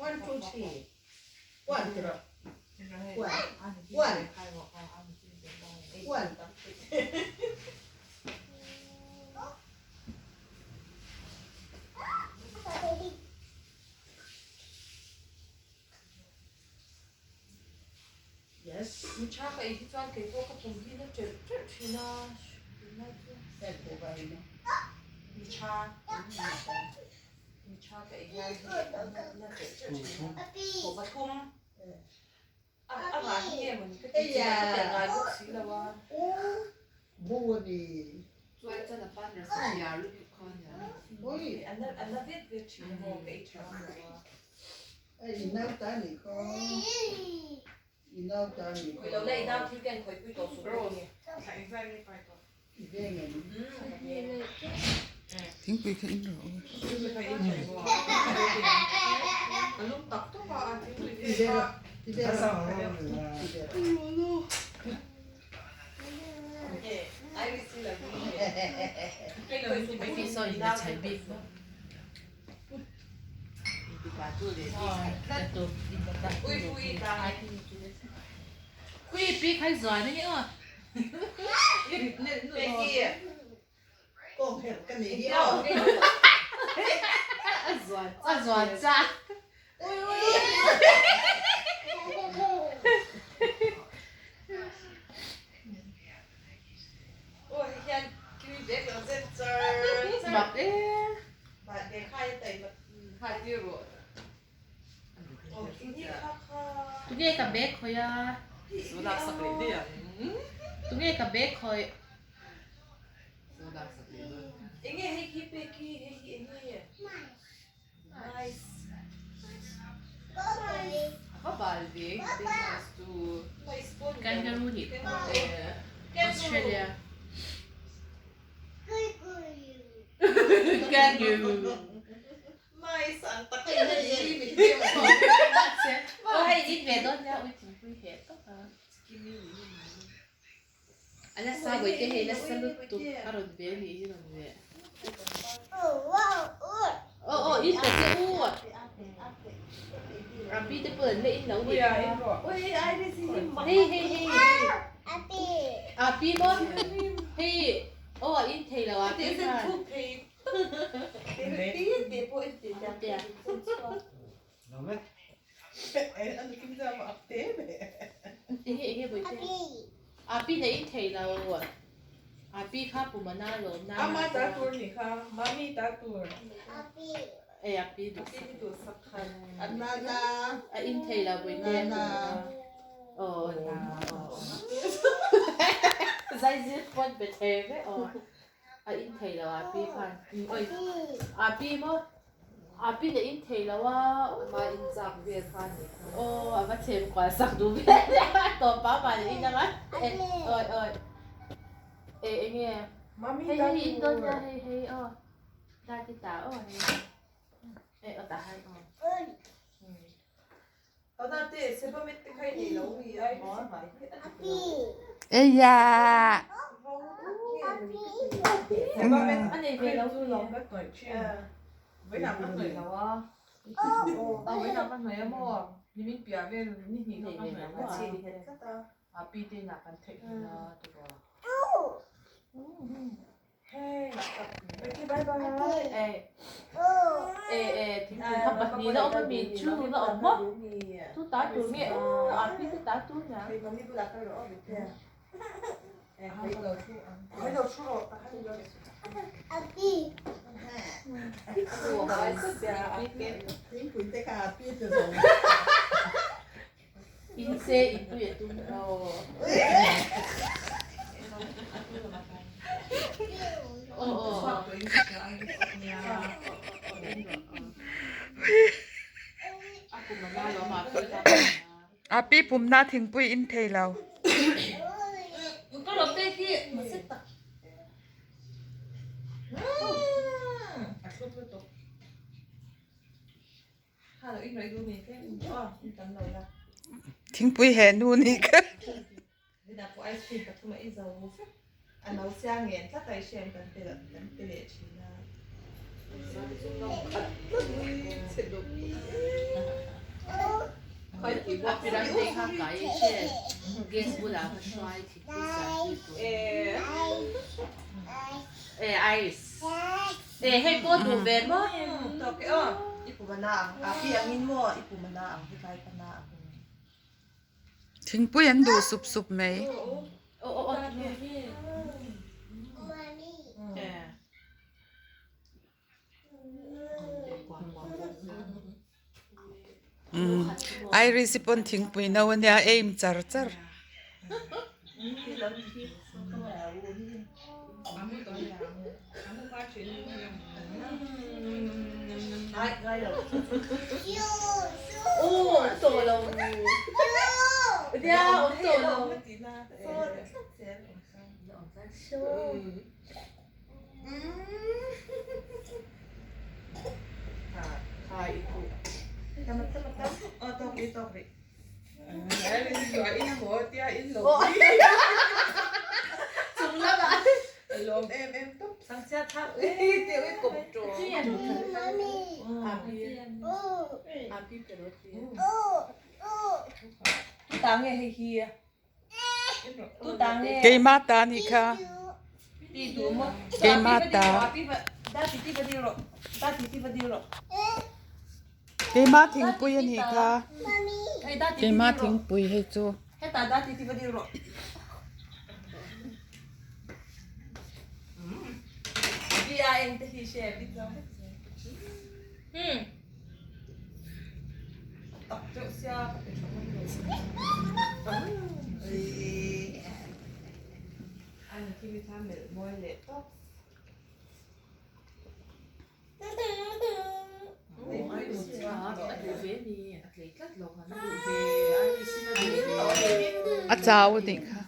One, two, three. One ti rawh. One. One. One. Yes. Mi tha ka ei hi chuan kei pawh ka pum hi na ṭelh ṭelh ṭhin a, tunlai chu. Mi tha. Mi tha ka ei hian hi na ṭelh ṭelh ṭhin a, thaw pathum a a ngah hi nge mawni ka tih chin a, ka telh ngai bawk si lo a. Chuai chuan a pan rasa biar lutuk kha a nia. A na vet vet ṭhin a maw ka ei ṭha lo a. Thingpui kha in rawh u. Tunge ka bag khawih a? Tunge ka bag khawih? Kangaroo nih Australia. Kangaroo. Aw hei in ve dawn nia ui thingpui heh tawp a. A la sa vawi te hei la sa lutuk a rawn ve a nih hi rawn ve. Aw aw in ta che u a pi te pawh an la in lo nih kha. Hei hei hei a pi maw hei aw a in thei lo a pi khan. Enge enge bawihte a pi na in thei lo a pi kha pum a na lawm na Ama ta tur ni kha mami ta tur e a pi duh sak a in thei lo bawihte aw na aw zai zir pawn pe thei vek aw. A in thei lo a pi khan oi a pi maw a pi na in thei lo a Ama in chak vel kha ni kha. Aw a va chhem kual sak duh vel a tawp a mah in anga oi oi e enge hei hei in dawn nia hei hei aw ta ti ta aw hei e aw ta hai aw Eia! A pi pumna thingpui in thei lo. Thingpui he nu nih kha. Pirante kha kai che gas bulah ka hruai thingpui siam pui tur. E Iris. E hei pawh duh ve maw? Tawk e aw. I pum a na ang. A pi angin maw i pum a na ang hetlai ka na ang. Thingpui an duh sup sup mai. Iris-i pawn thingpui no a nia aim char char. Keimah ta nih kha. Keimah ta. Keimah thingpui a nih kha. Keimah thingpui hei cu. A chau a nih kha.